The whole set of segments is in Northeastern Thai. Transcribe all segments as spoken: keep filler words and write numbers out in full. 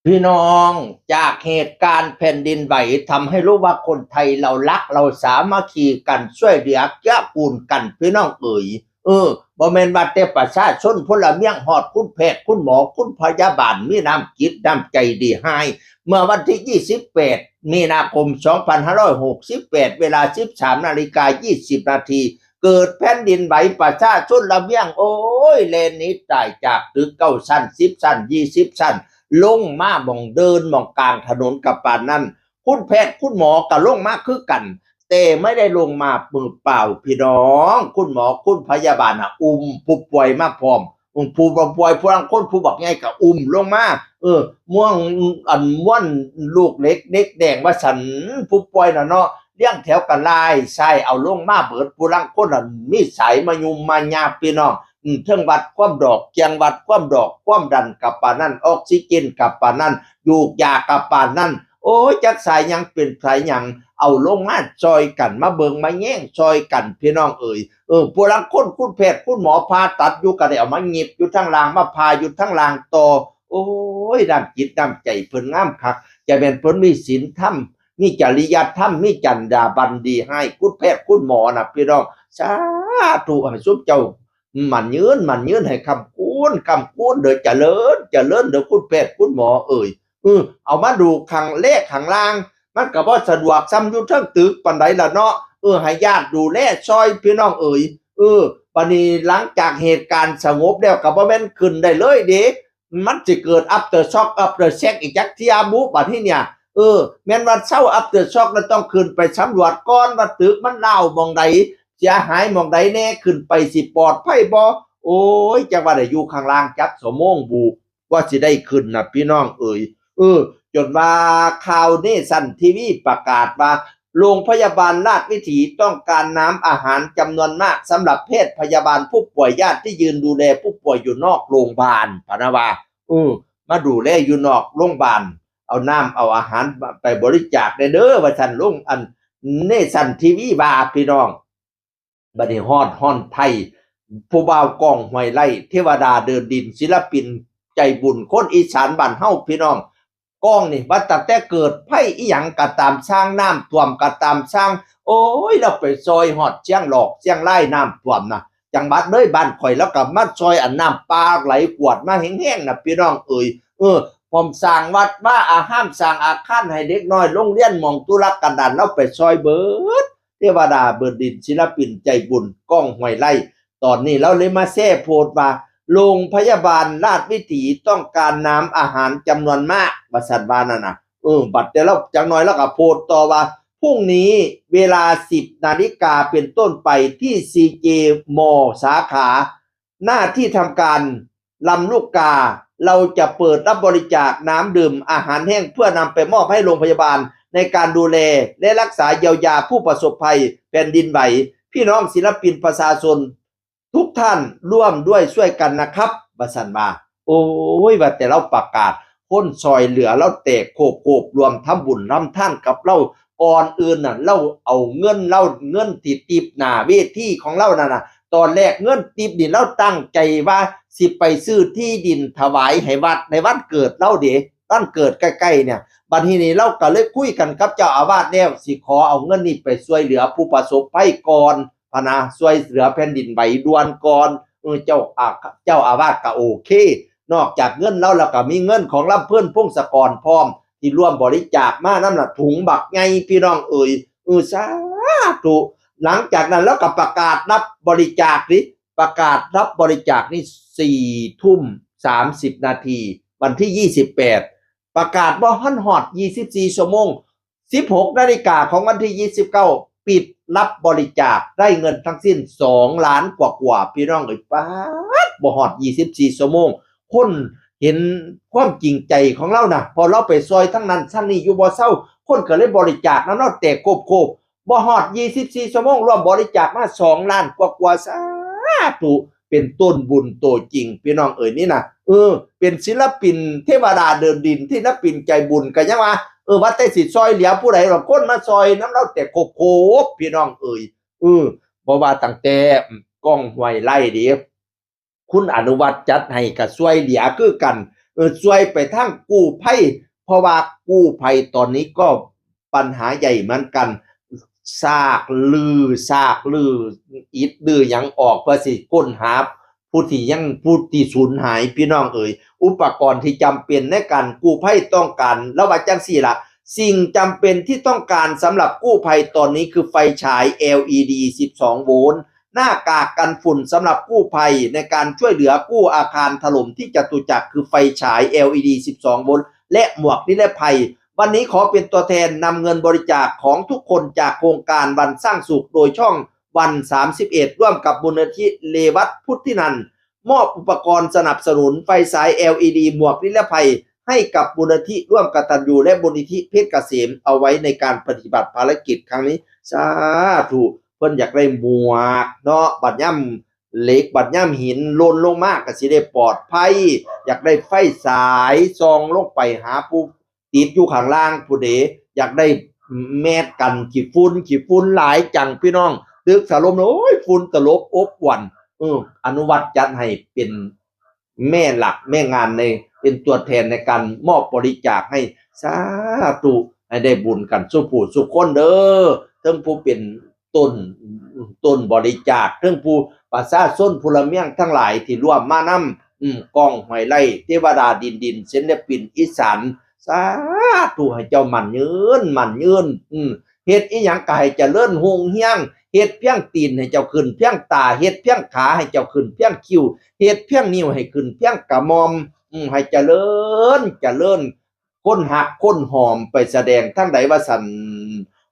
พี่น้อง จากเหตุการณ์แผ่นดินไหวทำให้รู้ว่าคนไทยเรารักเราสามัคคีกันช่วยเหลือเกื้อกูลกันพี่น้องเอ๋ย เออ บ่แม่นว่าแต่ประชาชนพลเมืองฮอดคุณแพทย์คุณหมอคุณพยาบาลมีน้ำจิตน้ำใจดีให้ เมื่อวันที่ ยี่สิบแปด มีนาคม สองพันห้าร้อยหกสิบแปด เวลา สิบสามนาฬิกา ยี่สิบนาที เกิดแผ่นดินไหวประชาชนละเมือง โอ้ย แล่นหนีตายจากตึก เก้าชั้น สิบชั้น ยี่สิบชั้น ลงมาหม่องเดินหม่องกลางถนนกับปานนั้น คุณแพทย์คุณหมอกะลงมาคือกัน แต่ไม่ได้ลงมามือเปล่าพี่น้อง คุณหมอคุณพยาบาลน่ะ อุ้มผู้ป่วยมาพร้อม อุ้มผู้ป่วยผู้ลางคนผู้บักใหญ่กะอุ้มลงมา เออ ม่วง อันม่วนลูกเหล็กเด็กแดงว่าสัน ผู้ป่วยน่ะเนาะ เรียงแถวกันลายใส่เอาลงมาเบิด ผู้ลางคนน่ะมีสายมายุมมายาพี่น้อง อืม เทิงวัดความดอก เกียงวัดความดอก ความดันกับปานนั้น ออกซิเจนกับปานนั้น ยูกยากับปานนั้น โอ้ย จักสายหยังเป็นสายหยัง เอาลงมาซอยกัน มาเบิ่งมาแยงซอยกันพี่น้องเอ๋ย เออ ผู้ลางคนคุณแพทย์คุณหมอผ่าตัดอยู่กะได้เอามาหยิบอยู่ทางล่าง มาผ่าอยู่ทางล่างต่อ โอ้ย น้ำจิตน้ำใจเพิ่นงามคัก จะแม่นเพิ่นมีศีลธรรม มีจริยธรรม มีจรรยาบรรณดีให้ คุณแพทย์คุณหมอน่ะพี่น้อง สาธุ ให้ซุมเจ้า หมั่นยืน หมั่นยืน ให้ค้ำคูณ ค้ำคูณเด้อ เจริญ เจริญเด้อ คุณแพทย์คุณหมอเอ๋ย เออ เอามาดูข้างแรกข้างล่าง มันก็บ่สะดวกส่ำอยู่เทิงตึกปานใดล่ะเนาะ เออ ให้ญาติดูแลซอยพี่น้องเอ๋ย เออ บัดนี้หลังจากเหตุการณ์สงบแล้วก็บ่แม่นขึ้นได้เลยเด้ มันสิเกิด after shock after shock อีกจักเที่ยบุ บัดนี้เนี่ย เออ แม่นว่าเซา after shock แล้วต้องขึ้นไปสำรวจก่อนว่าตึกมันร้าวหม่องใด เสียหายหม่องใดแน่ ขึ้นไปสิปลอดภัยบ่ โอ้ย จักว่าได้อยู่ข้างล่างจักชั่วโมงบุ กว่าสิได้ขึ้นน่ะพี่น้องเอ๋ย เออ จนว่าข่าว Nation TV ประกาศว่า โรงพยาบาลราชวิถีต้องการน้ำอาหารจำนวนมากสำหรับแพทย์พยาบาลผู้ป่วยญาติที่ยืนดูแลผู้ป่วยอยู่นอกโรงพยาบาล พะนะว่า เออ มาดูแลอยู่นอกโรงพยาบาล เอาน้ำเอาอาหารไปบริจาคแด่เด้อ ว่าซั่น ลงอัน Nation TV ว่าพี่น้อง บัดนี้ฮอดฮ้อนไทย ผู้บ่าวก้อง ห้วยไร่ เทวดาเดินดิน ศิลปินใจบุญคนอีสานบ้านเฮาพี่น้อง ก้องนี่ว่าตั้งแต่เกิดภัยอีหยังก็ตามซ่าง น้ำท่วมก็ตามซ่าง โอ้ย ลาวไปซอยฮอดเชียงรอกเชียงราย น้ำท่วมนะ จังหวัดเลย บ้านข่อยลาวก็มาซอย อันน้ำป่าไหลกวาดมาแฮงๆนะพี่น้องเอ๋ย เออ พร้อมสร้างวัดวาอาราม สร้างอาคารให้เด็กน้อย โรงเรียน หม่องทุรกันดาร ลาวไปซอยเบิด เทวดาเดินดิน ศิลปินใจบุญ ก้อง ห้วยไร่ ตอนนี้ลาวเลยมาแชร์โพสต์ว่า โรงพยาบาลราชวิถีต้องการน้ำอาหารจำนวนมาก ว่าซั่นว่านั่นน่ะ เออ บัดแต่ลาวจักหน่อยลาวก็โพสต์ต่อว่า พรุ่งนี้เวลา สิบนาฬิกาเป็นต้นไปที่ CJ Mall สาขา หน้าที่ทำการลำลูกกา เราจะเปิดรับบริจาคน้ำดื่ม อาหารแห้ง เพื่อนำไปมอบให้โรงพยาบาลในการดูแลและรักษาเยียวยาผู้ประสบภัยแผ่นดินไหว พี่น้องศิลปินประชาชนทุกท่านร่วมด้วยช่วยกันนะครับ ว่าซั่นว่า โอ้ย ว่าแต่ลาวประกาศ คนซอยเหลือลาวแตกโคบๆ รวมทำบุญทำทานกับลาว ก่อนอื่นน่ะ ลาวเอาเงินลาว เงินที่ติปหน้าเวทีของลาวนั่นน่ะ ตอนแรกเงินติปนี่ลาวตั้งใจว่าสิไปซื้อที่ดินถวายให้วัดในวันเกิดลาวเด้ วันเกิดใกล้ๆเนี่ย บัดนี้นี่ลาวก็เลยคุยกันกับเจ้าอาวาสแล้ว สิขอเอาเงินนี้ไปช่วยเหลือผู้ประสบภัยก่อน พะนะ ช่วยเหลือแผ่นดินไหวด่วนก่อน เออ เจ้าอา เจ้าอาวาสก็โอเค นอกจากเงินลาวแล้วก็มีเงินของลำเพิ่น พงศกร พร้อม ที่ร่วมบริจาคมานำน่ะ ถุงบักใหญ่พี่น้องเอ๋ย เออ สาธุ หลังจากนั้นลาวก็ประกาศรับบริจาคนี่ ประกาศรับบริจาคนี่ สี่ทุ่มสามสิบนาที วันที่ ยี่สิบแปด ประกาศบ่ทันฮอด ยี่สิบสี่ ชั่วโมง สิบหกนาฬิกาของวันที่ ยี่สิบเก้า ปิดรับบริจาค ได้เงินทั้งสิ้น สองล้าน กว่ากว่า พี่น้องเอ๋ย ป๊าด บ่ฮอด ยี่สิบสี่ ชั่วโมง คนเห็นความจริงใจของลาวนะ พอลาวไปซอยทั้งนั้นทั้งนี้อยู่บ่เซา คนก็เลยบริจาคนำลาวแตกโคบๆ บ่ฮอด ยี่สิบสี่ ชั่วโมง ร่วมบริจาคมา สองล้าน กว่ากว่า สาธุ เป็นต้นบุญตัวจริง พี่น้องเอ๋ยนี่นะ เออ เป็นศิลปินเทวดาเดินดิน ศิลปินใจบุญ ก็ยังว่า เออ ว่าแต่สิซอยเหลือผู้ใดล่ะ คนมาซอยนำลาวแตกโคบๆ พี่น้องเอ๋ย เออ บ่ว่าตั้งแต่ก้อง ห้วยไร่เด้ คุณอนุวัฒน์จัดให้ก็ช่วยเหลือคือกัน เออ ช่วยไปทางกู้ภัย เพราะว่ากู้ภัยตอนนี้ก็ปัญหาใหญ่เหมือนกัน ซากลือ ซากลือ อิฐลือหยังออก เพื่อสิค้นหาผู้ที่ยัง ผู้ที่สูญหาย พี่น้องเอ๋ย อุปกรณ์ที่จำเป็นในการกู้ภัยต้องการ แล้วว่าจังซี่ล่ะ สิ่งจำเป็นที่ต้องการสำหรับกู้ภัยตอนนี้คือไฟฉาย แอลอีดี สิบสอง โวลต์ หน้ากากกันฝุ่นสำหรับกู้ภัยในการช่วยเหลือกู้อาคารถล่มที่จตุจักร คือไฟฉาย แอลอีดี สิบสอง โวลต์ และหมวกนิรภัย วันนี้ขอเป็นตัวแทนนำเงินบริจาคของทุกคนจากโครงการวันสร้างสุข โดยช่องวัน สามสิบเอ็ด ร่วมกับมูลนิธิเรวัตพุทธินันท์ มอบอุปกรณ์สนับสนุนไฟฉาย แอลอีดี หมวกนิรภัย ให้กับมูลนิธิร่วมกตัญญูและมูลนิธิเพชรเกษม เอาไว้ในการปฏิบัติภารกิจครั้งนี้ สาธุ เพิ่นอยากได้หมวกเนาะ บัดย่ำเหล็ก บัดย่ำหินหล่นลงมาก็สิได้ปลอดภัย อยากได้ไฟฉายส่องลงไปหาผู้ติดอยู่ข้างล่างผู้เด อยากได้แมสกันขี้ฝุ่น ขี้ฝุ่นหลายจังพี่น้อง ตึกถล่ม โอ้ย ฝุ่นตลบอบอวน เออ อนุวัฒน์จัดให้เป็นแม่หลักแม่งานใน เป็นตัวแทนในการมอบบริจาคให้ สาธุ ให้ได้บุญกันสู่ผู้สู่คนเด้อ เทิงผู้เป็นต้น ต้นบริจาค เทิงผู้ประชาชนพลเมืองทั้งหลายที่ร่วมมานำ อืม ก้อง ห้วยไร่ เทวดาดินดิน ศิลปินอีสาน สาธุ ให้เจ้ามั่นยืน มั่นยืน อืม เฮ็ดอีหยังก็ให้เจริญรุ่งเรือง เฮ็ดเพียงตีนให้เจ้าขึ้นเพียงตา เฮ็ดเพียงขาให้เจ้าขึ้นเพียงคิ้ว เฮ็ดเพียงนิ้วให้ขึ้นเพียงกระหม่อม อืม ให้เจริญ เจริญ คนฮักคนหอมไปแสดงทางใดว่าซั่น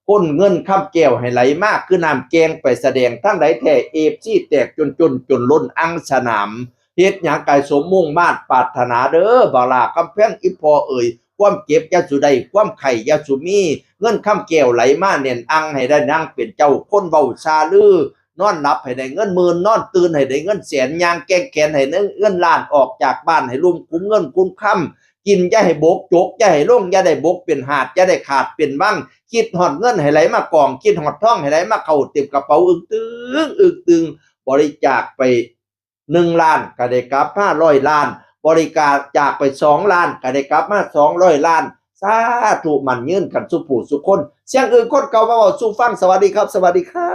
คนเงินคำแก้วให้ไหลมาคือน้ำแกงไปแสดงทางใดแท้ เอฟซี แตกจนจนจนล้นอังสนาม เฮ็ดหยังกายสมมุ่งมาดปรารถนาเด้อ บ่าวหล้าคำแพงอีพ่อเอ๋ย ความเจ็บอย่าสู่ได้ ความไข้อย่าสู่มี เงินคำแก้วไหลมาแน่นอังให้ได้นั่งเป็นเจ้า คนเว้าซาลือ นอนหลับให้ได้เงินหมื่น นอนตื่นให้ได้เงินแสน ย่างแกว่งแขนให้ได้เงินล้าน ออกจากบ้านให้ลุ่มคุ้มเงินคุ้มคำ กินอย่าให้บก จกอย่าให้ลง อย่าได้บกเป็นหาด อย่าได้ขาดเป็นวัง คิดฮอดเงินให้ไหลมากอง คิดฮอดทองให้ไหลมาเข้าเต็มกระเป๋า อึกตึง อึกตึง บริจาคไป หนึ่งล้าน ก็ได้กลับมาร้อยล้าน บริจาคไปสองล้าน ก็ได้กลับมาสองร้อยล้าน สาธุ มั่นยืนกันสู่ผู้สู่คน เสียงอื่นคนเก่ามาเว้าสู่ฟัง สวัสดีครับ สวัสดีครับ